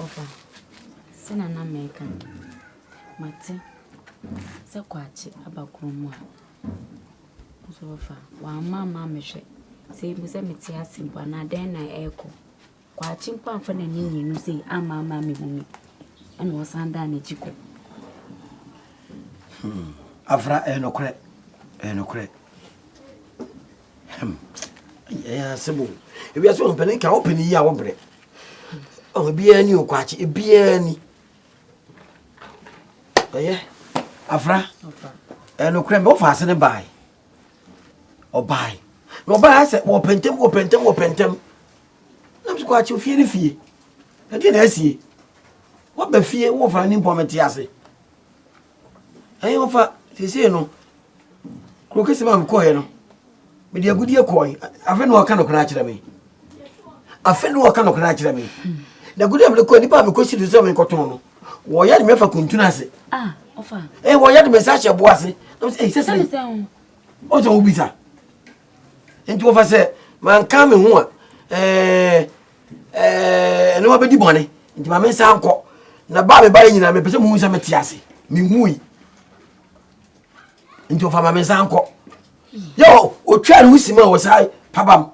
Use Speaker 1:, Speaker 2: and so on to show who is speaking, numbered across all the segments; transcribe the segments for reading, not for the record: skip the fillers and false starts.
Speaker 1: Ɔfa, sɛnea na mereka no, mate sɛ kwakye aba kurom ha. Nso ɔfa, wamma amma ammɛhwɛ sɛ mpo sɛ mete ase mpo anaa dɛn na ɛrekɔ. Kwakye mpo amfa n'ani mmienu sei amma amma ammɛhu me. Ɛna ɔsan daa n'akyi kɔ.
Speaker 2: Hmm. Afra, ɛyɛ nokorɛ. Ɛyɛ nokorɛ. Hmm. Ɛyɛ asɛm o. Ewiase wɔ mpanin ka wopɛ ne yie a wobrɛ. Ɔho ebiara ni o kwakye, ebiara ni. Ɛyɛ. Afra, ɛyɛ nokorɛ mɛ wofa ase ne bae. Ɔbae. Na ɔbae asɛ wɔpɛ ntɛm, wɔpɛ ntɛm, wɔpɛ ntɛm. Nam so kwakye ofie ne fie. Ɛdeɛ na asie. Waba fie wofa ne mpɔ mete ase. Ɛyɛ wɔfa seesei no kuro kɛse ma mekɔɛ no mede agudeɛ kɔe afe na ɔka nokorɛ akyerɛ me afe na ɔka nokorɛ akyerɛ me na agudeɛ a mede kɔe nipa a mekɔsi do sɛ menkɔtɔn no wɔyɛ de me afa kuntunu ase ah, eh, wɔyɛ de me nsa ahyɛ bo ase na sɛ sɛ sɛ ɔsɛ wobisa nti wɔfa sɛ manka me ho a ɛɛ ɛɛ ɛne wabɛdi bɔne nti ma me nsa nkɔ na ba me ba yɛ nyinaa mepɛ sɛ muhu sɛ mete ase mehui nti ɔfa ma me nsa nkɔ yɛ ɔtwa ne ho si ma wɔ saa pabam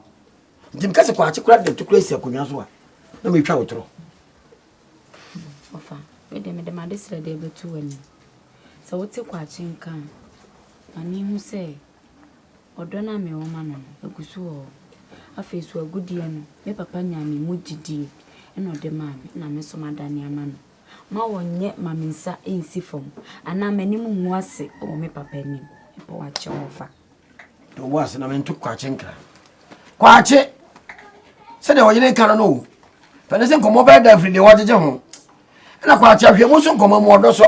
Speaker 2: nti meka sɛ kwakye kora de to kora si akonnwa so a na metwa wo torɔ
Speaker 1: ɔfa mede mede m'ade srɛ deɛ bɛto w'anim sɛ wote kwakye nka a ma mehu sɛ Ɔdɔ no a mewɔ ma no no, ɛgu so wɔ hɔ. Afei nso, agudeɛ no, me papa nyaa me mu gyidie na ɔde maa me, na me nso madane ama no. Mma wɔnyɛ ma me nsa nsi fam anaa m'anim ngu ase wɔ me papa anim. Mepɛ w'akyɛ wɔfa.
Speaker 2: To wo ase na mento Kwakye nkra. Kwakye! Sɛdeɛ ɔyere ka no no o. Pɛ ne sɛ nkɔmmɔ bɛyɛ da afiri deɛ wɔgyegye ho. Ɛna Kwakye ahwɛ mu nso nkɔmmɔ mu ɔdɔ sɔ.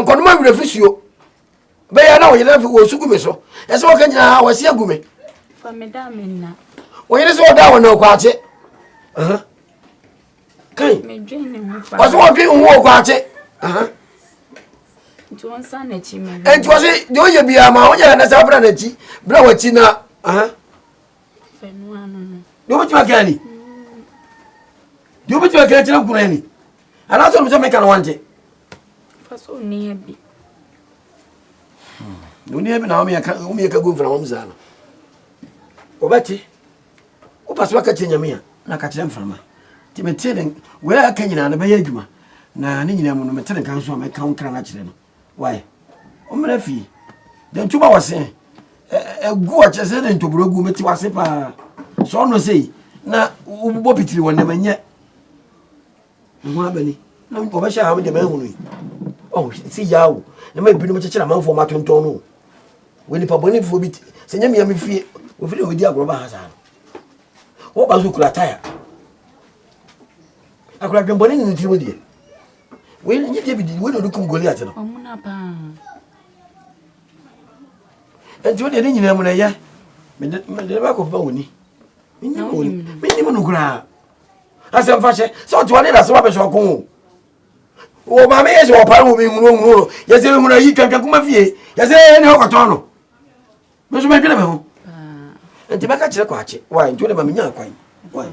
Speaker 2: Nkɔnom awerɛ fi suo. Bɛyɛ na ɔyere afei wɔsu gu me so. Ɛsɛ wɔka nyinaa wɔasi agu me.
Speaker 1: Fa me da me nna.
Speaker 2: Ɔyere sɛ ɔda wɔ na ɔkwakye. Kan. Ɔsɛ wɔdwe ho ɔkwakye.
Speaker 1: Nti wɔnsan n'akyi mɛ.
Speaker 2: Nti wɔsi deɛ ɔyɛ biara ma ɔnyɛ na sɛ abira n'akyi bira w'akyi na. Deɛ ɔbɛtumi aka ni. Deɛ ɔbɛtumi aka akyerɛ nkura ni. Anaasɛ ɔno sɛ meka no wante.
Speaker 1: Fa so onua bi.
Speaker 2: Onua bi na wɔn yɛ ka gu mframa mu saa no. Wɔbɛte. Wopa so aka kyerɛ Nyame a na aka kyerɛ mframa. Nti mete ne wei a aka nyinaa no bɛyɛ adwuma. Na ne nyinaa mu no mete ne nka nso a mɛka wo nkra no akyerɛ no. Why? Ɔmmra fie. Dantu ba wɔse ɛgu ɔkyɛ sɛ de ntoburo gu mete wase paa. Sɛ ɔno sei na wobobɔ pitiri wɔ nneɛma nyɛ. Ne ho abani na wɔbɛhyɛ ha deɛ mahunu yi ɔho sɛ yaa o na ma ebinom kyekyere amanfoɔ ma tontɔn no wɔ nipa bɔnefoɔ bi sɛ nyɛ mea me fie wɔfiri na wɔdi agorɔ ba ha saa no wɔba so kura taya akora dwembɔne ne ne tirim deɛ wei nyɛ David wei na ɔde kum Goliat no nti wodeɛ ne nyinaa mu no ɛyɛ mede mede bɛkɔfa wɔ ni menim no koraa asɛm fa hyɛ sɛ ɔte ɔne n'asɛm abɛhyɛ ɔko o wɔ maame yɛ sɛ ɔpare wɔ mehunu ohunu no yɛsɛ mehunu ayi twantwan kuma fie yɛsɛ ɛne ɔkɔtɔn no me nso mɛdwene me ho nti mɛka kyerɛ kwakye wa nti wode ma menya akwan wa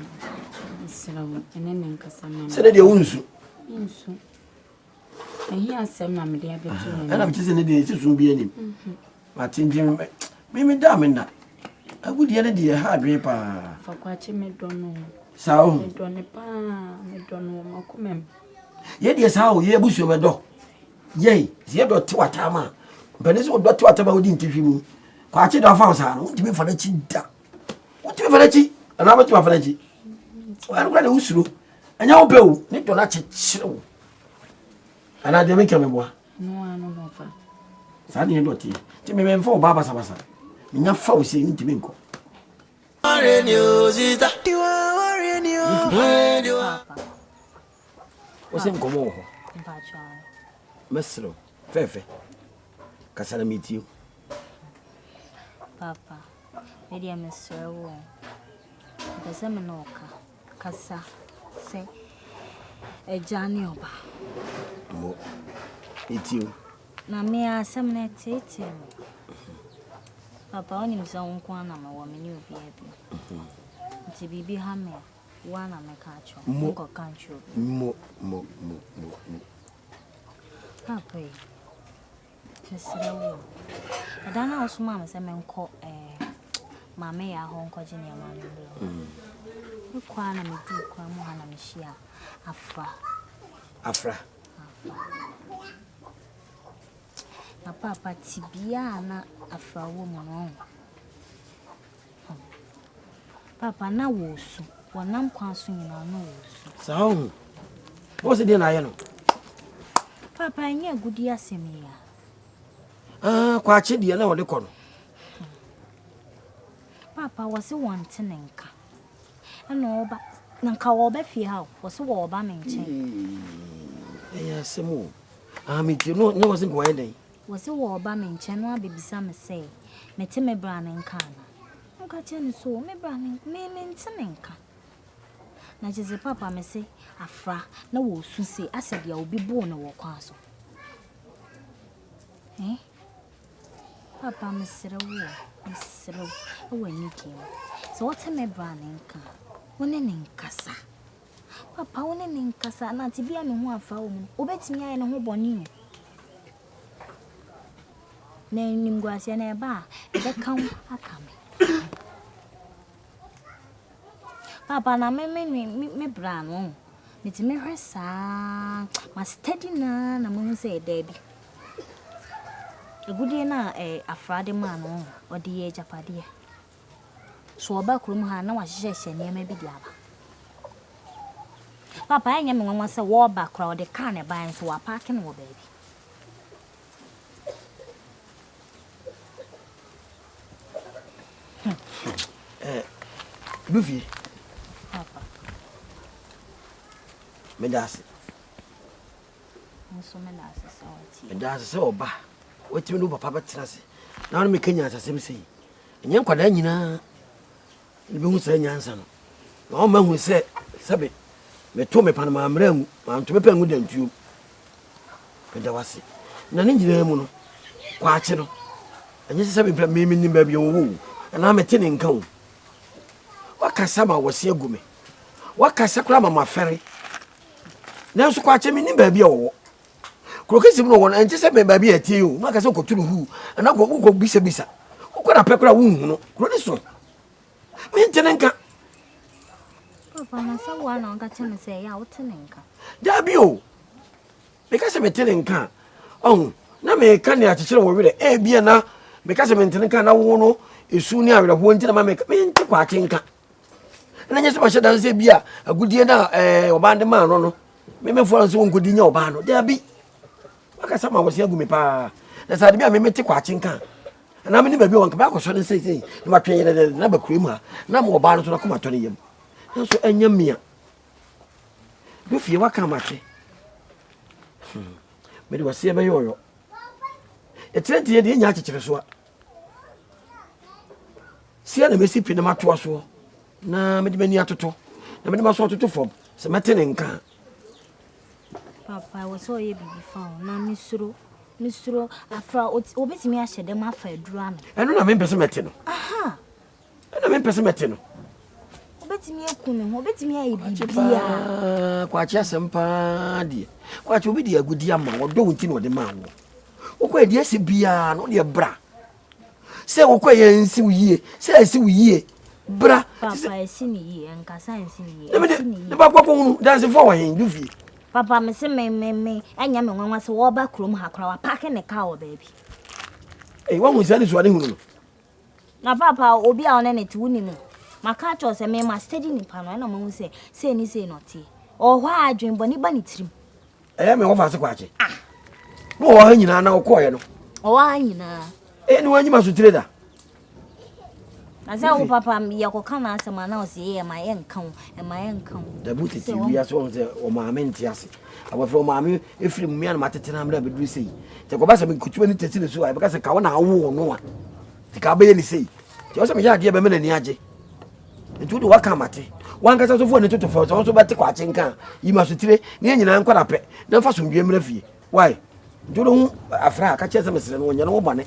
Speaker 2: sɛ ne deɛ wonsu ɛna mete sɛ ne deɛ ɛsɛ su bi anim mhm. mate nti meme da me nna agudeɛ no deɛ ɛha adwene paa saa o yɛdeɛ saa o yɛ abusua mɛdɔ yɛi sɛ yɛdɔ te watam a mpɛne sɛ wodɔ te watam a wodi ntehwe mu kwakye dɔ afa wo saa no wontumi mfa no akyi da wontumi mfa no akyi anaa wobɛtumi afa no akyi ɛno kora de wosuro ɛnyɛ wo pɛ o ne dɔ no akyekyere wo anaa deɛ meka meboa saa ne yɛdɔ teɛ nti mememfa wo baa basabasa menya fa wo sei mentumi nkɔ wo sɛ nkɔmmɔ wɔ hɔ mɛserɛ fɛfɛ kasa na metie
Speaker 3: papa medeɛ mesrɛ wo. Mepɛ sɛ me ne wo ka kasa sɛ agya ne ɔba.
Speaker 2: Mo, metie o.
Speaker 3: Na me ara asɛm no ɛteetee me. Papa, wonim sɛ wo nko ara na mewɔ, me ne obiara bio. Nti biribi ha me a, wo ara na mɛka akyerɛ wo.
Speaker 2: Mo.
Speaker 3: Menkɔka nkyerɛ obi.
Speaker 2: Mo, mo, mo, mo, mo.
Speaker 3: Papa yi, mesrɛ wo o. Ɛda no a wosomaa me sɛ menkɔ eh, Maame Yaa hɔ nkɔgye nneɛma no mbrɛ wo. Mekɔ a na meduu kwan mu ha na mehyia Afra.
Speaker 2: Afra.
Speaker 3: Afra. Na paapa tebea a na Afra wɔ mu no, ɔho. Paapa na wɔresu. Wɔnam kwan so nyinaa na wɔresu.
Speaker 2: Saa ɔho. Wọ́n sɛ deɛ na ayɛ no.
Speaker 3: Paapa ɛnyɛ agudi asɛm yi a.
Speaker 2: Ah, kwakye deɛ na wɔde kɔ no.
Speaker 3: Paapa wɔse wɔnte ne nka. Ɛna ɔba na nka wɔba fie ha o. Wɔse wɔba me nkyɛn.
Speaker 2: Ɛyɛ asɛm o. Ah, metie no na wɔse nka wɔyɛ dɛn?
Speaker 3: Wɔse wɔba me nkyɛn na wɔabɛbisa me sɛ mete me bra ne nka anaa. Meka kyerɛ no sɛ o me bra ne me mente ne nka. Na kyerɛ sɛ papa me se afra na wɔresu se asɛ deɛ obi boo no wɔ kwan so. Eh? Papa mesrɛ wo o, mesrɛ wo wɔ anidie mu. Sɛ wote me bra ne nka a, wo ne ne nkasa. Papa wo ne ne nkasa na tebea a mehu afra wɔ mu no, obɛtumi ayɛ ne ho bɔne o. Na animguaseɛ no ɛba a, ɛbɛka wo aka me. Papa na me me me me bra no, metumi hwɛ saa, ma steady naa na mahu sɛ daabi. Agudeɛ no a eh, afra de maa no, ɔde yɛ agyapadeɛ. So ɔba kurom ha na wahyehyɛhyɛ nneɛma bi de aba. Papa ɛnyɛ me nwanwa sɛ wɔreba koraa ɔde kaa na ɛbaeɛ nso wapaake no wɔ baabi.
Speaker 2: Eh, Dufie.
Speaker 3: Papa.
Speaker 2: Meda ase.
Speaker 3: Nso meda ase sɛ watie.
Speaker 2: Meda ase sɛ ɔba. Watumi ne wo papa bɛtena ase. Na ɔne meka nyansasɛm sei. Ɛnyɛ nkwadaa nyinaa na bɛhu saa nyansa no. Na ɔma hu sɛ sɛbe meto me pa no mammrɛ angu, manto me pa angu dantuom. Meda wo ase. Na ne nyinaa mu no, kwakye no, ɛnyɛ sɛ sɛ mepɛ me menim baabi a ɔwɔ o, anaa mete ne nka o. Wakasa ma wɔse agu me. Wakasa koraa ma mafɛre. Nanso kwakye menim baabi a ɔwɔ. Kuro kɛse mu na ɔwɔ no, ɛnte sɛ baabi a ɛteɛ yi o. Maka sɛ wokɔto no huu, anaa wokɔbisabisa. Wokɔ na pɛ koraa wonhu no. Kuro no so. Mente ne nka.
Speaker 3: Papa, na sɛ woa na woka kyerɛ me sɛ ɛyɛ a wote ne nka.
Speaker 2: Daabi o. Meka sɛ mete ne nka a, ɔho, na meka nea akyekyere wo werɛ. Ebia na meka sɛ mente ne nka na wo no esu ne awerɛhoɔ nti na ma meka mente kwakye nka. Ɛna nyɛ sɛ mahyɛ da sɛ bi a agudie no a ɛɛ ɔbaa de maa no no memɛfoɔ no sɛ wɔnkɔdi nya ɔbaa no. Daabi. Wakasa ma wɔse agu me paa. Na sɛ ade bi a memete kwakye nka anaa mene baabi a wɔnka bɛakɔsɔ ne nsɛnsɛn na matwɛn yɛdɛdɛ na bakura mu ha na ma ɔbaa no so nakoma tɔ ne yam. Nanso ɛnyɛ mmea. Me fie waka mate. Hmm. Mede waseɛ bɛyɛ ɔyɔ. Ɛkyerɛ nti yɛde yɛnya akyekyere so a. Sia na mɛsi pi na matoa soɔ na mede m'ani atoto na mede m'aso atoto fam sɛ mɛte ne nka.
Speaker 3: Papa, ɛwɔ sɛ ɔyɛ biribi fa ho na mesuro mesuro afra obɛtumi ahyɛ dɛm afa aduru ano.
Speaker 2: Ɛno na mempɛ sɛ mɛte no.
Speaker 3: Aha.
Speaker 2: Ɛna mempɛ sɛ mɛte no.
Speaker 3: Obetumi aku ne ho, obetumi ayɛ biribiara.
Speaker 2: Kwakye asɛm paa deɛ. Kwakye obi de agudi ama wo, ɔdɔ wo nti na ɔde maa wo. Wokɔ adi ase biara no deɛ bra. Sɛ wokɔ yɛ nsi wo yie, sɛ ɛsi wo yie, bra.
Speaker 3: Papa ɛsi ne yie, ɛnkasa nsi ne yie, ɛsi ne yie.
Speaker 2: Ne ba kɔkɔ hunu, dansefoɔ wɔ he, du fie.
Speaker 3: Papa me se me me me ɛnyɛ me nwanwa sɛ wɔba kurom ha koraa wapaake ne kaa wɔ baabi.
Speaker 2: Ei, wahu saa nisuade hunu no.
Speaker 3: Na paapa obi a ɔne ne te wonim o. Maka akyerɛ wo sɛ me ma steady nipa no ɛna mahu sɛ sei ne sei na ɔteɛ. Ɔwɔ hɔ a adwen bɔne ba ne tirim.
Speaker 2: Ɛyɛ me wɔfa ase kwakye. Ah. Na ɔwɔ ha nyinaa na ɔkɔɔyɛ no.
Speaker 3: Ɔwɔ ha nyinaa.
Speaker 2: Ɛyɛ ne wanyima so tire da.
Speaker 3: Na sɛ wo papa yɛkɔka n'asɛm a na ɔsɛ yɛ ɛma yɛnka wo ɛma yɛnka wo.
Speaker 2: Dabi tete wiase wɔn sɛ ɔmaame nte ase. Abɔfra ɔmaame efiri mu mmea na matete na mmerɛ abɛduru sei. Sɛ kɔba sɛ mekutu ani tete ne so a ɛbɛka sɛ ka wo na awo no a. Nti ka wobɛyɛ ne sei. Nti ɛwɔ sɛ meyɛ adeɛ bɛma n'ani agye. Nti wode waka mate. Wankasa so fo ani toto fam sɛ wo nso bɛte kwakye nka a, yi ma sotire na yɛn nyinaa nkɔ na pɛ na mfa somdwoe mmra fie. Why? Nti wode ho afra a ka kyerɛ sɛ mesrɛ no wɔnyɛ no wo bɔne.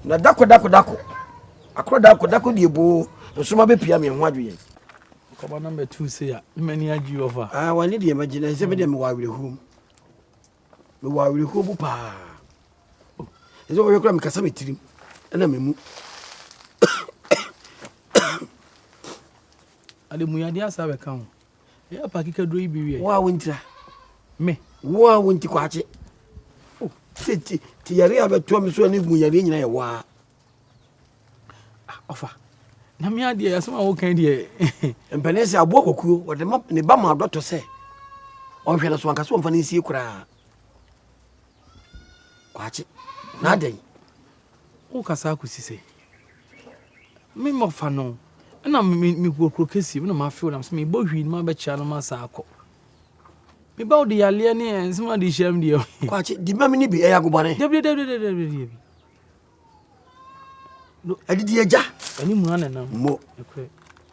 Speaker 2: Na dako dako dako akorɔ dako dako deɛ boo nsoma bɛpia me ho adwo yɛn.
Speaker 4: Kɔba na mɛtu se a m'ani agye ɔfa.
Speaker 2: Ah, w'ani deɛ magye na sɛ me deɛ mewɔ awerɛhoɔ mu. Mewɔ awerɛhoɔ mu paa. Ɛsɛ wɔhwɛ koraa mekasa me tirim ɛna me mu.
Speaker 4: Ade mu yadeɛ asa bɛka ho. Ɛyɛ apa kekaduro yi bi wiɛ.
Speaker 2: Wo a wo ntira.
Speaker 4: Me.
Speaker 2: Wo a wo nti kwakye. Oh, ti ti ti yare a bɛtoa me so ne mu yareɛ nyina yɛ waa.
Speaker 4: Ah, ɔfa. Na me adeɛ asɛm a wokan deɛ.
Speaker 2: Mpanin sɛ aboa kwakuo wɔde ma ne ba ma adɔtɔ sɛ ɔnhwɛ no so ankasa ɔmfa no nsie koraa. Kwakye, na adɛn?
Speaker 4: Wokasa akɔsi sɛ me mmɔfa no ɛna mekɔ kuro kɛsie mu na mafew nam sɛ mebɔ hwii no mabɛkyea no masan akɔ. Meba wode yareɛ ne nsɛm ade hyia m deɛ.
Speaker 2: Kwakye, di ma me ne bi ɛyɛ agobɔne.
Speaker 4: Dabi dabi dabi dabi dabi.
Speaker 2: Adidi agya.
Speaker 4: Ɛne mu ana nam.
Speaker 2: Mo.
Speaker 4: Nokorɛ.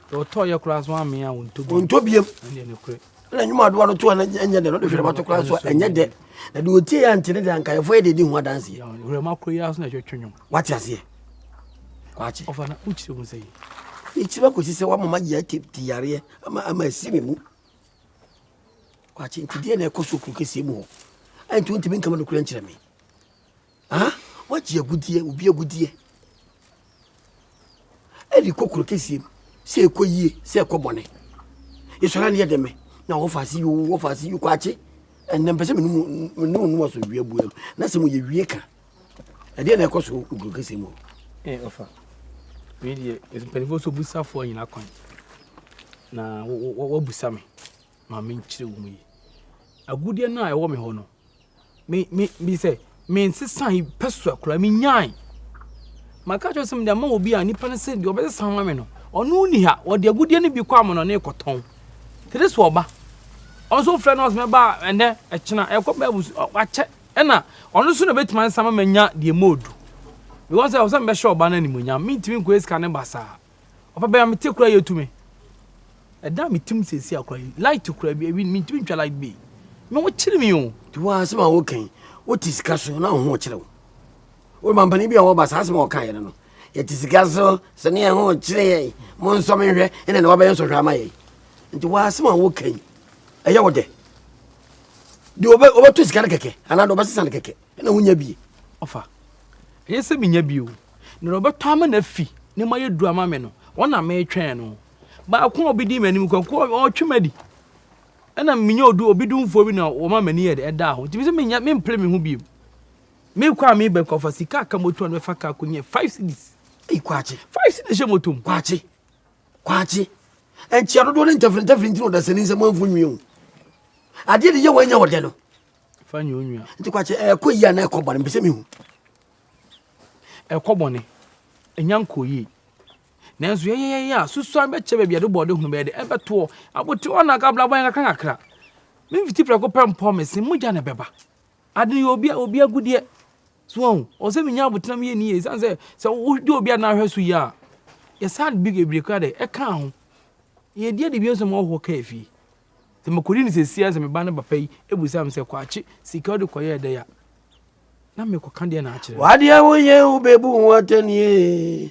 Speaker 4: Deɛ ɔtɔ yɛ koraa so amee a ɔntɔ
Speaker 2: biem. Ɔntɔ biem.
Speaker 4: Ɛne nokorɛ.
Speaker 2: Ɛna nnwuma adoa no to a ɛnyɛ dɛ no de hwerɛma to koraa so a ɛnyɛ dɛ. Na deɛ ɔtie yɛ ante ne deɛ anka yɛfoɔ yɛ deɛ di ho adanseɛ.
Speaker 4: Hwerɛma koro yi ara so na ɛtwetwe nnwom.
Speaker 2: Wate aseɛ. Kwakye.
Speaker 4: Ɔfa na wokyerɛ mu sɛ yi.
Speaker 2: Mekyerɛ kɔsi sɛ woama magye ate te yareɛ ama ama asi me mu. Kwakye nti deɛ na ɛkɔ so kuro kɛseɛ mu hɔ. Ɛnti wontumi nkama nokorɛ nkyerɛ me. Ah, wagye agudeɛ, obi agudeɛ. Ɛde kɔ kuro kɛseɛ mu, sɛ ɛkɔ yie, sɛ ɛkɔ bɔne. Yɛsɔre ne yɛde me, na wɔfa ase yoo, wɔfa ase yoo, kwakye. Ɛnnɛ mpɛ sɛ me ne wo nom asomdwoeɛ abua mu, na sɛ mo yɛ wie ka. Ɛdeɛ na ɛkɔ so wɔ kuro kɛseɛ mu hɔ.
Speaker 4: Eh, ɔfa. Wei deɛ, mpanimfoɔ sɛ obusafoɔ nyina kwan. Na wabusa me, ma menkyerɛ wo mu yi. Agudeɛ no a ɛwɔ me hɔ no, me me me sɛ mensesae pɛ so koraa menyae maka kyerɛ sɛ mede ama obi a nipa no sɛ deɛ ɔbɛsesa ama me no ɔno ni ha ɔde agudeɛ no bi kɔ amɔnɔne kɔtɔn tete so ɔba ɔno nso frɛ no ɔsɛ mɛba ɛnɛ ɛkyena ɛkɔ bɛɛ busu wakyɛ ɛna ɔno nso na bɛtumi ansa ma manya deɛ mu odu because sɛ ɔsɛ mbɛhyɛ ɔba no animonyam mentumi nkɔ sika ne basaa Ɔpɛ bɛn a mete koraa yɛ tumi. Ɛdan a mete mu seesei akora yi, light koraa bi, ebi mentumi ntwa light bi. Me ho kyere me o.
Speaker 2: Nti wo asɛm a woka yi, wote sika so na wo ho kyere wo. Wo mampanin bi a wɔba saa asɛm a ɔka yɛ no no, yɛte sika so sɛ ne yɛn ho kyere yɛn, mo nsɔ me nhwɛ, ɛna na wabɛyɛ nsɔhwɛ ama yɛn. Nti wo asɛm a woka yi, ɛyɛ wo dɛ. Deɛ ɔbɛtɔ sika no kɛkɛ anaa deɛ ɔbɛsesa no kɛkɛ ɛna wonya bie.
Speaker 4: Ɔfa, ɛnyɛ sɛ menya bi o. Nea ɔbɛtɔ ama no afi ne mu ayɛ duru ama me no, wɔn na meretwɛn no. Baako a obedi m'anim kɔ, kɔ ɔretwe m'adi. Ɛna menya odu obi dumfoɔ bi na wɔma m'ani yɛ dɛ ɛdaa hɔ. Nti sɛ menya mempere me ho bio. Mekɔ a meba kɔfa sika aka moto a mɛfa kaa kɔnya five cedis.
Speaker 2: Ei kwakye.
Speaker 4: Five cedis hyɛ moto mu.
Speaker 2: Kwakye. Kwakye. Nkyia dodoɔ ne ntafiri ntafiri nti na ɔdasani nsɛm amfo nwi o. Adeɛ de yɛ wɔn anya ɔdɛ no.
Speaker 4: Fa nyɛ onua.
Speaker 2: Nti kwakye ɛkɔ yie anaa ɛkɔ bɔne mpɛ sɛ mehu.
Speaker 4: Ɛkɔ bɔne, ɛnya nkɔɔ yie. Nanso yɛyɛyɛyɛ a, susuan bɛkyɛ baabi a de bɔɔde hunu bɛyɛ de ɛbɛtoɔ. Abote hɔ na abrabɔ yɛn kakra kakra. Memfiti prɛko pɛ mpɔ me se mogya na ɛbɛba. Ade no yɛ obi obi agudeɛ. So wɔn ɔsɛ menya abotena mu yɛ ni yie. San sɛ sɛ wodi obi a na ahwɛ so yie a, yɛsan bi bebree koraa de ɛka ho. Yɛdi adi bi nso ma ɔhɔ kaa fie. Sɛ mekɔdi no sɛsi a sɛ me ba no papa yi ebisa me sɛ kwakye sika wode kɔyɛɛ dɛ a na mekɔka deɛ na akyerɛ.
Speaker 2: Wadeɛ woyɛ wobɛbu ho atɛnie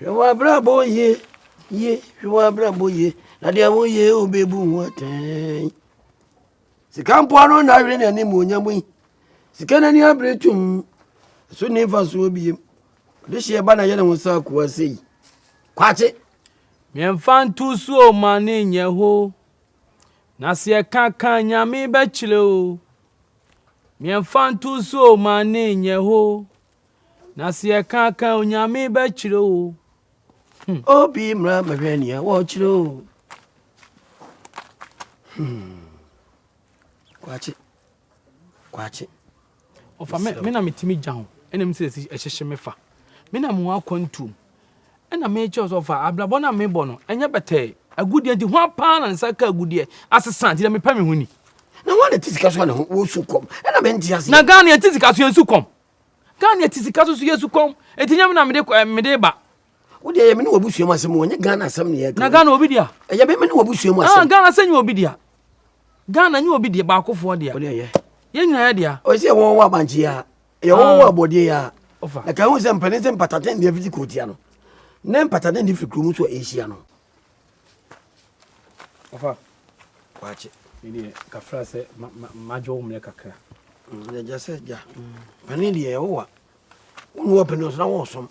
Speaker 2: hwɛ w'abrabɔ yie yie hwɛ w'abrabɔ yie na deɛ woyɛ wobɛbu ho atɛn sika mpoano na awere n'anim onyam yi sika n'ani abere tum so ne mfasoɔ biem ɔde hyeɛ ba na yɛ ne ho sɛ akoa sei kwakye
Speaker 4: Miɛnfa nto so ma ne nyɛ ho na sɛ yɛka ka nyame bɛkyerɛ o Miɛnfa nto so ma ne nyɛ ho na sɛ yɛka ka onyame bɛkyerɛ o
Speaker 2: Hmm. Obi mmra mɛhwɛ nea wɔkyerɛ o Hmm. Kwakye. Kwakye.
Speaker 4: Ɔfa me me na metumi gya ho ɛna mi sɛ ɛhyehye me fa. Me na mewɔ akwantuom. Ɛna mekyerɛ sɛ ɔfa abrabɔ no a mebɔ no ɛnyɛ bɛtɛɛ. Agudeɛ nti ho paa na nsa ka agudeɛ asesa nti na mepɛ me ho ni.
Speaker 2: Na wɔn na ti sika so na ho wɔsu kɔm ɛna mente aseɛ.
Speaker 4: Na Ghana yɛte sika so yɛnsu kɔm. Ghana yɛte sika so so yɛsu kɔm. Nti nyɛ me na mede mede ba.
Speaker 2: Wo deɛ yɛ me ne w'abusua mu asɛm o, ɛnyɛ Ghana asɛm ne yɛka.
Speaker 4: Na Ghana obi dea?
Speaker 2: Ɛyɛ me ne w'abusua mu asɛm.
Speaker 4: Ah, Ghana sɛ nyɛ obi dea. Ghana nyɛ obi dea, baakofoɔ dea.
Speaker 2: Wo deɛ yɛ.
Speaker 4: Yɛn nyinaa yɛ dea.
Speaker 2: Ɔsɛ yɛ wɔn wɔ abankye ya, yɛ wɔn wɔ abɔdeɛ ya. Na ka ho sɛ mpanin sɛ mpataten deɛ fiti kootia no, ne mpataten deɛ firi kurom so a ɛhyia no.
Speaker 4: Ɔfa.
Speaker 2: Kwakye.
Speaker 4: Medeɛ kafra sɛ magye wo mmerɛ kakra.
Speaker 2: Agya sɛ gya. Panin deɛ ɛwowa. Wo ne wɔpɛ no so na wɔsom.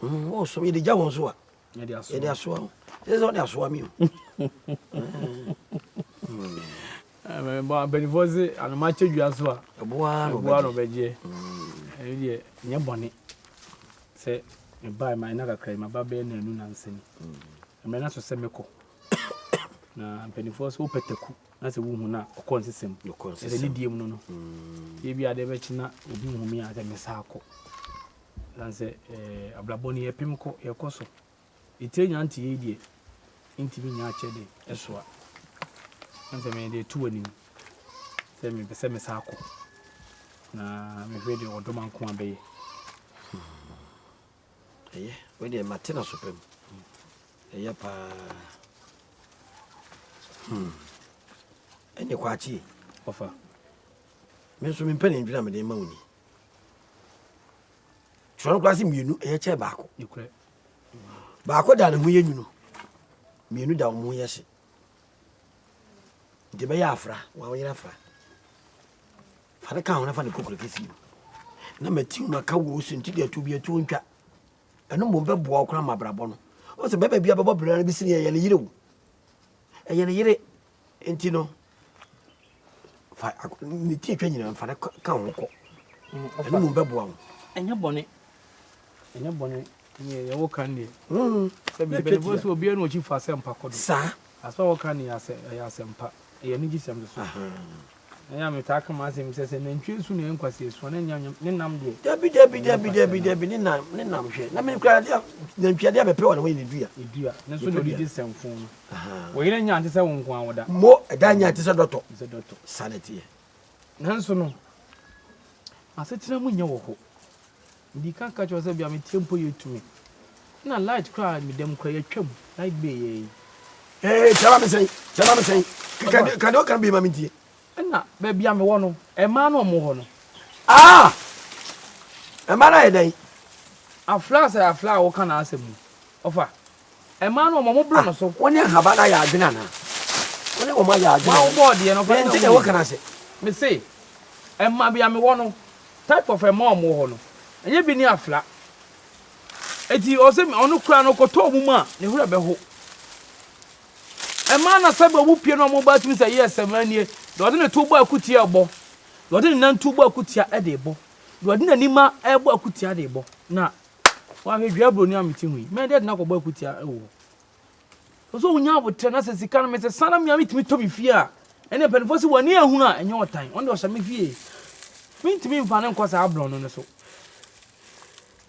Speaker 2: Wɔsom yɛde gya wɔn so a. Yɛde asoa wo. Sɛ sɛ wɔde asoa me o.
Speaker 4: Mpanimfoɔ se anoma kyɛ dua so a.
Speaker 2: Ɛboa
Speaker 4: na ɔbɛgyeɛ. Ɛno deɛ nyɛ bɔne sɛ mebae ma ɛna kakra yi maba bɛyɛ nanu nansa ni. Mmerɛ no so sɛ mekɔ. Na mpanimfoɔ sɛ wopɛ taku na sɛ wohu no a ɔkɔ nsesɛm. Ɛsɛ ne die mu no no. Ebi adeɛ bɛkye na obi hu me a sɛ mesa akɔ. Ɛsiane sɛ abrabɔ no yɛpem kɔ yɛkɔ so. Etire nya nte yei deɛ ntumi nya akyɛde ɛsoa. Ɛsiane sɛ mede to w'anim sɛ mepɛ sɛ mesa akɔ. Na mehwɛ deɛ ɔdɔm anko abɛyɛ.
Speaker 2: Ɛyɛ, wei deɛ mate no so pam. Ɛyɛ paa. Hmm. Ɛne kwakye.
Speaker 4: Ɔfa.
Speaker 2: Me nso mempɛ ne ndwene a mede ma wo ni. Twerɛ no koraa sɛ mmienu ɛyɛ kyɛ baako. Baako da ne ho yɛ nwunu. Mmienu da wɔn ho yɛ hye. Nti bɛyɛ afra, wɔn yere afra. Fa no ka ho na fa no kɔ kuro kɛseɛ mu. Na mati mu aka wo so nti deɛ tuo bi atuo ntwa. Ɛno mmom bɛboa wo koraa ma abrabɔ no. Wo sɛ bɛrima bi abɛbɔ bra no bi sini ɛyɛ ne yere o. Ɛyɛ ne yere nti no fa ne ti atwa nyinaa fa no ka ho kɔ. Ɛno mmom bɛboa wo.
Speaker 4: Ɛnyɛ bɔne. Ɛnyɛ bɔne. Ɛnyɛ yɛwɔ kan deɛ. Sɛ biribi sɛ obiara na ɔkyi fa asɛmpa kɔ do.
Speaker 2: Saa.
Speaker 4: Asɛm a wɔka no yɛ asɛmpa. Ɛyɛ anigyesɛm nso so. Ɛyɛ a metaa ka m'asɛm sɛ, sɛ nantwie su na ɛyɛ nkwaseasu a, na ɛnyɛ ne nam deɛ.
Speaker 2: Dabi, dabi, dabi, dabi, dabi, ne nam, ne nam hwɛ. Na me kura adeɛ, nantwie adeɛ a mepɛ wɔ ne ho yɛ ne dua.
Speaker 4: Ne dua, ne nso na ɔde di nsɛmfo no. Wo yere nya nte sɛ wo nko ara wo da.
Speaker 2: Mo, ɛda nya nte sɛ dɔtɔ.
Speaker 4: Sɛ dɔtɔ.
Speaker 2: Saa na ɛteɛ.
Speaker 4: Nanso no, m'asetena mu nyɛ wɔ hɔ. Medii kan ka kyerɛɛ wo sɛ bia meteɛ mpo yɛ tumi. Ɛna light koraa a meda mu koraa yɛatwa mu. Light bill yɛ yi.
Speaker 2: Ee, kyerɛ ma me sɛn, kyerɛ ma me sɛn. Ka deɛ woka no bi ma mentie.
Speaker 4: Ɛna baabi a mewɔ no, mmaa no a wɔwɔ hɔ no.
Speaker 2: Ah! Mmaa no ayɛ dɛn?
Speaker 4: Afla sɛ afla a woka n'asɛm yi. Ɔfa. Mmaa no wɔn wɔn brɛ no so.
Speaker 2: Wo ne ahaban no ayɛ adwene anaa? Wo ne wɔn ayɛ adwene.
Speaker 4: Wɔn bɔɔ deɛ no.
Speaker 2: Mente deɛ woka no ase.
Speaker 4: Mese, mmaa bia mewɔ no, Type of mmaa a wɔwɔ hɔ no, ɛnyɛ bi ne afla. Eti ɔsɛ ɔno koraa no ɔkɔtɔ wɔn mu a, ne werɛ bɛho. Mmaa na sɛbe wɔn pie na wɔn ba tumi sɛ yes mmaa nie. Deɛ ɔde ne to bɔ akutia ɛbɔ, deɛ ɔde ne nan to bɔ akutia ɛde bɔ, deɛ ɔde n'anim a ɛbɔ akutia de bɔ. Na wahwɛ dua buroni a mete ho yi, mɛn deɛ de no akɔbɔ akutia ɛwɔ hɔ. Ɔsɛ wonya aboterɛ na sɛ sika no mesesa na mea metumi tɔ me fie a, ɛne mpanimfoɔ sɛ w'ani ahunu a ɛnyɛ ɔtan, ɔno deɛ ɔhyɛ me fie. Mentumi mfa no nkɔ saa borɔno no so.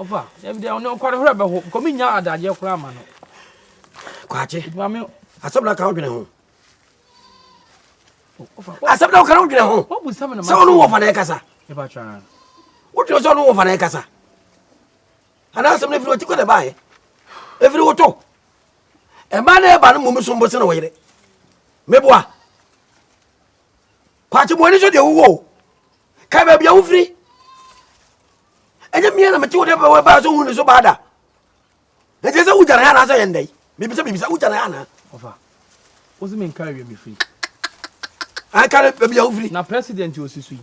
Speaker 4: Ɔfa, dabi deɛ ɔno ɔkɔ ne werɛ bɛho, because mennya adagyeɛ koraa ma no.
Speaker 2: Kwakye,
Speaker 4: Maame,
Speaker 2: asɛm na ka wodwene ho. Asɛm na woka no wodwene ho. Sɛ ɔno wɔfa na ɛkasa. Wodwene sɛ ɔno wɔfa na ɛkasa. Anaa asɛm no ɛfiri wɔti kɔ na ɛbaeɛ. Ɛfiri woto. Ɛma na ɛba no mmom som bo sene wo yere. Meboa. Kwakye mo ani so deɛ wowɔ o. Kae baabi a wofiri. Ɛnyɛ mmea na mete wo dɛ bɛwɔ so hu ne so baa da. Ɛnti sɛ wogyana yɛ anaasɛ yɛ ndɛn? Mebisa mebisa wogyana yɛ anaa?
Speaker 4: Ɔfa. Wo se menka awie mefiri.
Speaker 2: Anka ne baabi a wofiri.
Speaker 4: Na president osi so yi.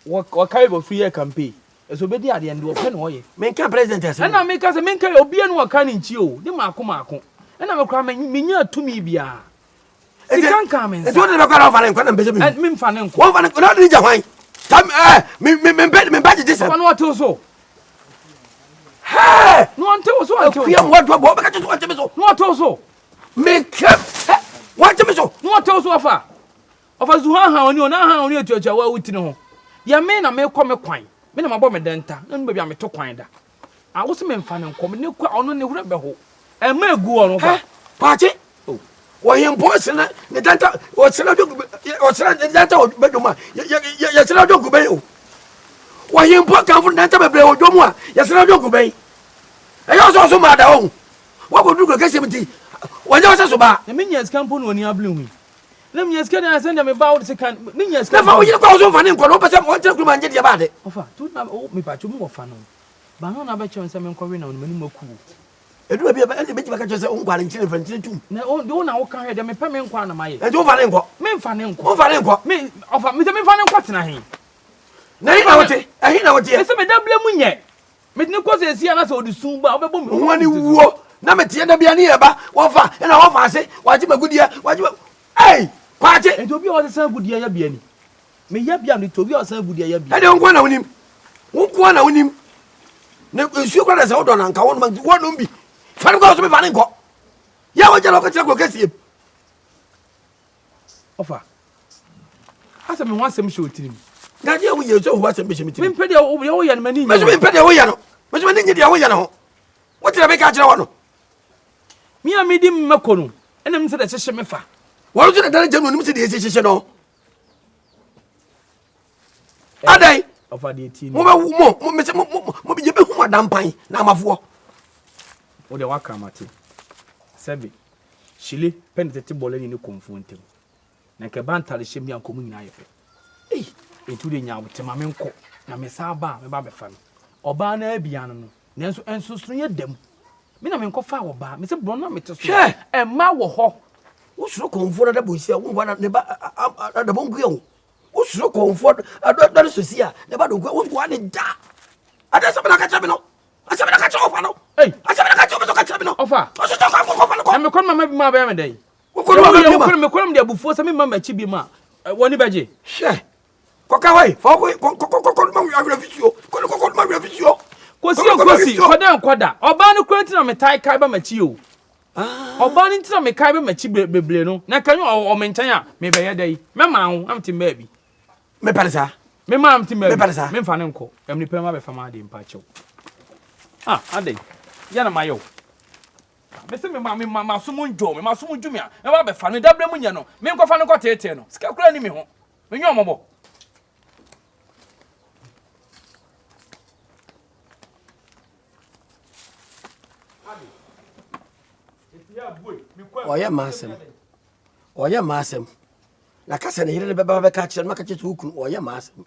Speaker 4: Wɔkae bɔ firi yɛ campaign. Ɛsɛ obedi adeɛ no deɛ ɔpɛ na ɔyɛ.
Speaker 2: Menka president asɛm.
Speaker 4: Ɛna meka sɛ menka yɛ obia no ɔka ne nkyi o ne maako maako. Ɛna me koraa menya tumi biara. Sika nka me nsa.
Speaker 2: Nti wode ne bɛkɔ na ɔfa ne nkɔ na mpɛ sɛ mehu.
Speaker 4: Memfa ne nkɔ.
Speaker 2: Wɔmfa ne nkɔ na wode ne gya hwan? Tam ɛɛ me me mempɛ mempɛ gyegye sɛm.
Speaker 4: Ɔfa no ɔtew so.
Speaker 2: Hɛɛ.
Speaker 4: Na ɔntew so ɔntew so.
Speaker 2: Akuya mu adwa bɔ ɔbɛka kyɛ so ɔnte me so.
Speaker 4: Na ɔtew so.
Speaker 2: Meka hɛ wɔnte me so.
Speaker 4: Na ɔtew so ɔfa. Ɔfa su hanhan ɔne o na hanhan ɔne atuatua wo a wo tiri ho. Deɛ me na mekɔ me kwan, me na mabɔ me dɛnta, na ɔnim baabi a meto kwan da. Ah, wo se memfa no nkɔ, mede no kɔ a ɔno ne werɛ bɛho. Ɛmma egu hɔ no fa.
Speaker 2: Hɛ, Kwakye,
Speaker 4: Oh.
Speaker 2: Ɔhempɔn sena ne dɛnta, ɔsena dwonku, ɔsena ne dɛnta wɔ badwam a, yɛsena dwonku bɛn o. Ɔhempɔn kamfo ne dɛnta bebree wɔ dwom a, yɛsena dwonku bɛn. Ɛyɛ ɔsɛ ɔso maa da ɔho. Wakɔduru kuro kɛseɛ mu nti wɔnyɛ ɔsɛ so baa.
Speaker 4: Na menya sika mpo na w'ani abere ho yi. Na menya sika deɛ sɛ deɛ meba wode sika menya sika.
Speaker 2: Na fa wo yere kɔ ɔso mfa ne nkɔ na wopɛ sɛ wɔntena kurom angye deɛ baade.
Speaker 4: Ɔfa to na mepatwo mu wɔfa no. Ba no na bɛkyerɛ sɛ menkɔwe na m'anim aku o.
Speaker 2: Ɛduru baabi a ɛnde bɛtumi aka kyerɛ sɛ wo nkwa no nkyene mfa nkyene tum.
Speaker 4: Na wo de wo na woka hwɛ deɛ mepɛ me nkwa na mayɛ.
Speaker 2: Ɛnti womfa ne nkɔ.
Speaker 4: Memfa ne nkɔ.
Speaker 2: Womfa ne nkɔ.
Speaker 4: Me ɔfa mesɛ memfa ne nkɔ tena he.
Speaker 2: Na ɛhe na wote? Ɛhe na woteɛ?
Speaker 4: Mesɛ meda bla mu nyɛ. Mede ne kɔ sɛ esi anasɛ ɔde sun ba wobɛbɔ me.
Speaker 2: Ho ani wuo na meteɛ da bia ne yɛ ba wɔfa ɛna wɔfa ase wagye magudeɛ wagye ma ei kwakye.
Speaker 4: Nti obi a ɔsesa agudeɛ yɛ bia ni. Meyɛ bia mede to obi a ɔsesa agudeɛ yɛ bia.
Speaker 2: Ɛdeɛ wo nko na wonim. Wo nko na wonim. Na nsuo kora na sɛ wodɔ no anka wonom nti wonom bi. Fa no kɔ so mefa ne nkɔ. Yɛ wogya na wokɔkyerɛ kuro kɛseɛ mu.
Speaker 4: Ɔfa. Asɛ me ho asɛm hyɛ otirim.
Speaker 2: Na deɛ woyɛ sɛ ho asɛm bɛhyɛ me tirim.
Speaker 4: Mempɛ deɛ woyɛ no m'ani
Speaker 2: nye. Mɛso mempɛ deɛ woyɛ no. Mɛso m'ani nye deɛ woyɛ no ho. Wote na meka kyerɛ wɔ no.
Speaker 4: Me a medi mmɛkɔ no, ɛna me sɛ deɛ hyehye me fa.
Speaker 2: Wɔn nso na dane gya no onim sɛ deɛ ɛsi hyehye no. Adɛn?
Speaker 4: Ɔfa deɛ tie ni.
Speaker 2: Mobɛwo mo, mo mese mo mo mo yɛbɛhu mo adampan na amafoɔ.
Speaker 4: Wo deɛ waka mate. Sɛbe. Hyile pɛ ne tete bɔlani ne kɔmfoɔ ntam. Na nka ɛba ntade hyɛ mu deɛ anka wɔn nyinaa yɛ pɛ. Ei, enti wo deɛ nya aboterɛ ma menkɔ, na mesan ba a mɛba abɛfa no. Ɔbaa no ara bi ano no, nanso nsonsonoeɛ da mu. Me na menkɔfaa ɔbaa, mese borɔno a mete so no,
Speaker 2: Hwɛ!
Speaker 4: mmaa wɔ hɔ.
Speaker 2: Wosuro kɔmfoɔ no adabɔ nsi a, wonkoa na ne ba adabɔ nkuya o. Wosuro kɔmfoɔ adɔre sosi a, ne ba donkuya, wonkoa ne da. Adeɛ sɛ me na ka kyerɛ me no. Asɛm na ka kyerɛ ɔfa no.
Speaker 4: Ei.
Speaker 2: Asɛm na ka kyerɛ ɔfa so ka kyerɛ me no.
Speaker 4: Ɔfa.
Speaker 2: Ɔso sɛ ɔkɔ akɔfa no kɔ.
Speaker 4: Na mekɔ no mama bi ma bɛyɛ me dɛn?
Speaker 2: Wokɔ no mama bi ma.
Speaker 4: Mekɔ no de abufuo sɛ memma m'akyi bi ma wɔne bɛgye.
Speaker 2: Hwɛ. Kɔka hɔ yi. Fa kɔ kɔ kɔ kɔ no ma awerɛ fisuo. Kɔ no kɔ kɔ no ma awerɛ fisuo.
Speaker 4: Kɔsi nkosi kɔda nkɔda. Ɔbaa no kura nti na metae kae ba m'akyi o. Ɔbaa no nti na mekae ba m'akyi bebree no. Na nka nyɛ ɔwɔ me nkyɛn a mebɛyɛ dɛ yi. Mɛma wo na mete mmaa bi.
Speaker 2: Mepɛ no saa.
Speaker 4: Me maa mte maa
Speaker 2: Mepɛ no saa.
Speaker 4: Memfa no nkɔ. Ɛm nipa ma bɛfa m'adeɛ mpa kyɛw. Ah, adɛn? Yɛ na mayɛ o. Mese me ma me ma maso mu ndwo me maso mu dwo me a mɛba bɛfa no dabrɛ mu nyɛ no menkɔfa no nkɔ teetee no sika koraa ni me ho menyɛ ɔmɔbɔ.
Speaker 2: Ɔyɛ m'asɛm. Ɔyɛ m'asɛm. Na ka sɛ ne yere no bɛba bɛka akyerɛ no maka kyerɛ sɛ wo kunu ɔyɛ m'asɛm.